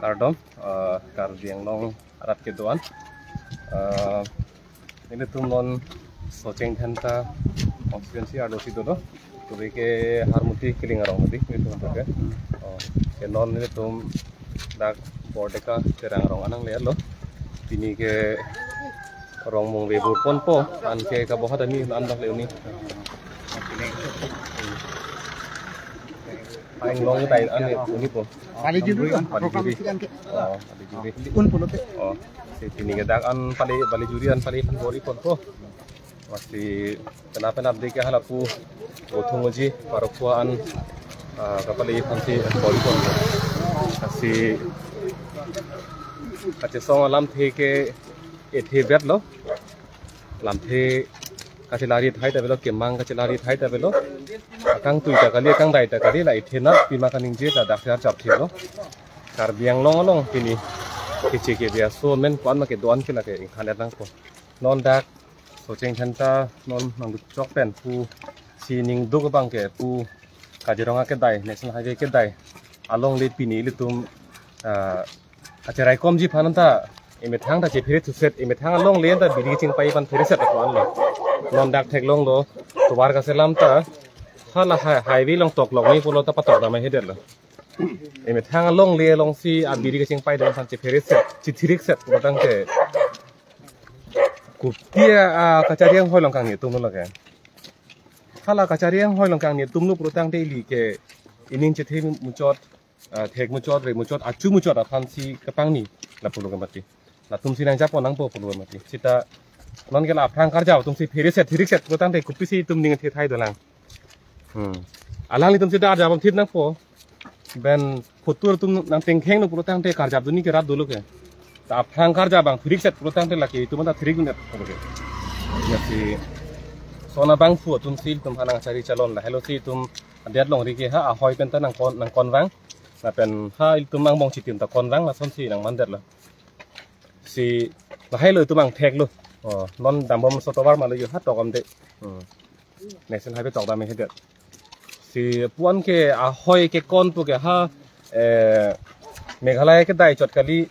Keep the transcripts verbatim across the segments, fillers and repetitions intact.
Kardom, eh, Karbi Anglong arat kedo-an. Eh, nelitum non Socheng Dhenta constituency arlosi dolo. Turi ke Harmuti Killing arong tadi, nelitum ke. Oh, ke non nelitum dak Bordeka Terang arong anang le lo. Pini ke rong mong ve bur ponpo, anke kabohat ani an dak le uni. Aing long tai an le uni po. Pali juri kan? Pali juri. Oh, pali juri. Un pulote. Oh, si pini ke dak an pali, pali juri an pali phan bor-i ponpo. Masi kenapa nap de ke halapu uthung uji parokwa an, ah, kapali phan si bor-i ponpo. Masi kachesong alamthe ke ethe bet lo. Lamthe kachelari thai ta avelo, kemang kachelari thai ta avelo. Akangtui ta kali, akangdai ta kali, la ethe nat pima kaningje ta dak siar chap thilo. Karbi Anglong along pini keche kebe aso men ko-an ma kedo-an ke lake ingkhan et nangpo. Non dak Socheng Dhenta non nangduchok pen pu si ningduk abang ke pu Kaziranga kedai, National Highway kedai along le pini ilitum, ah, kacheraikomji aphan ta emethang ta chephere thuset, emethang along le ta biri chingpai aphan phereset ko-an lo. Non dak theklonglo, tovar kaselam ta hala hi-, highway along toklok ni pulo ta patok dam hedet lo. Emethang along le along si abiri kachingpai dam aphan chephereset, chithirikset pulo tangte. Kopi a, ah, kachari anghoi along kangni atum lo ke. Hala kachari anghoi along kangni atum lo pulo tangte ili ke ining chethe muchot, ah, thek muchot, re muchot, achu muchot aphan si kapangni lapulo ke mati. Latum si nangjapo nangpo pulo ke mati. Sita non ke la aphrang karjap atum si phereset, thirikset pulo tangte kopisi itum ning the thai dolang. Hmm. Alanglitum sita arjap bom thit nangpo. Ben photo atum nangtengkheng lo pulo tangte karjap dunji ke rat dolo ke. Ta aphrang karjap abang thirikset pulo tangte lake itum ta thirik dun-et pulo ke. Lasi son abangphu atum si itum aphan nangchari chalon, lahelo si itum adet longri ke ha ahoi pen ta nangkon, nangkon vang. Lapen ha itum angbong chitim ta kon vang, lasonsi nangmandet lo. Si lahelo itum angthek lo. Oh, non dambom so tovar ma lo yo ha tokom de. Hmm. National Highway tok dam hedet. Si pu-an ke ahoi kekon pu ke ha, eh, Meghalaya kedai chot kali,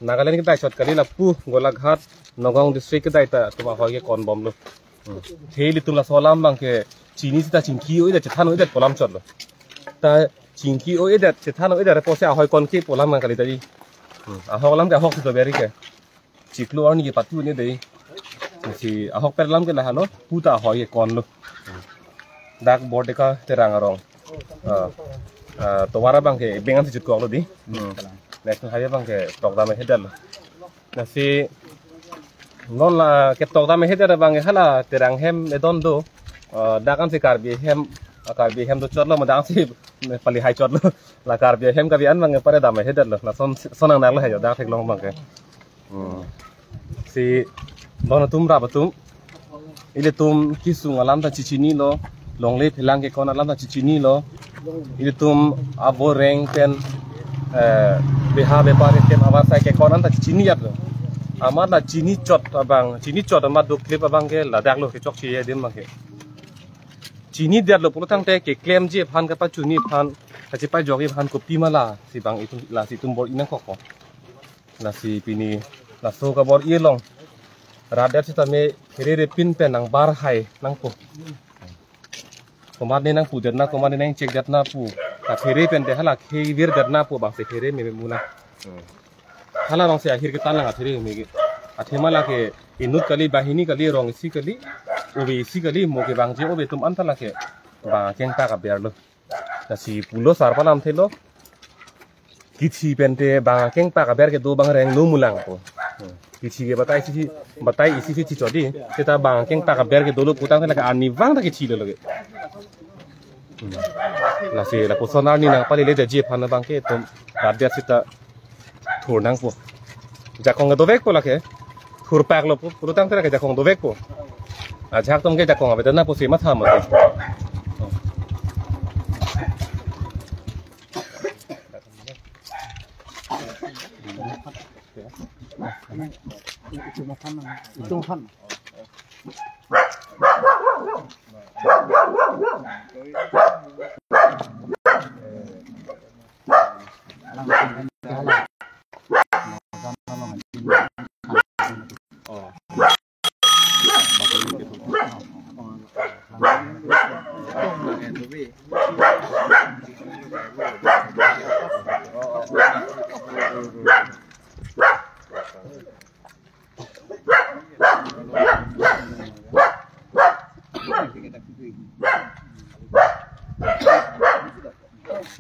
Nagaland kedai chot kali lapu Golaghat, Nagaon district kedai ta itum ahoi kekon bomlo. Hmm. Theli itum laso alam abang ke chini sita chingki-o-edet chethan-o-edet pu alam chotlo. Ta chingki-o-edet chethan-o-edet apotsi ahoi konke pu alam abang kali tadi. Hmm. Ahok alam ke ahok si doberi ke. Chiklo arni kepatu ne dei. Si ahokpet alam ke lahelo, pu ta ahoi kekonlo. Dak Bordeka Terang arong. Ah, ah, tovar abang ke ebeng an si jutkoklo di. Hmm. National Highway abang ke tok dam hedet lo. Lasi non la ketok dam hedet abang ke hala Terang hem edon do. Ah, dak an si Karbi hem, ah, Karbi hem dochotlo, ma dak an si pali hai chotlo. La Karbi hem kabi an abang ke pare dam hedet lo. Lason, son nang nanglo hai jo dak theklong abang ke. Hmm. Si bon atum rap atum, ilitum kesung alam ta chichinilo, longle phelang kekon alam ta chichinilo, ilitum aboreng pen, eh, beha bepar pen avarsai kekon an ta chichinijatlo. Amat la chini chot abang, chini chot amat doklip abang ke ladak lo kechokche adim abang ke. Chinidetlo pulo tangte keklemji aphan kapachuni aphan, kachepaijokji aphan kopi ma la si abang itum, lasi itum bor-i nangkokpo. Lasi pini laso kabor-i along rat det sitame phere repin pen nangbar hai nangpo. Komatne nangpudet na, komatne nangchekdet na pu. Kaphere pen te hala khevirdet na pu abang si phere meme muna. Hmm. Hala abang si ahir ketan lang aphere meme ke. Athema lake inut kali, banghini kali, rong isi kali, ove isi kali, mo kevangji ove atum an ta lake bang akeng ta kaberlo. Lasi pulo sar palam thelo. Kithi pen te bang akeng ta kaber kedo abang reng no mulang ko. Kithi ke batai isi, batai isi si chichot di. Sita bang akeng ta kaber kedolo pu tangte lake arnivang ta kithilo lake. Hmm. Lasi lapuson arni nangpalele detji aphan abang ke itum rat det sita thur nangpo. Jakong dovekpo lake. Thurpaklo pu, pulo tangte lake jakong dovekpo. Ajahak atum ke jakong avedet na pusi matha mati. Itum aphan, itum aphan.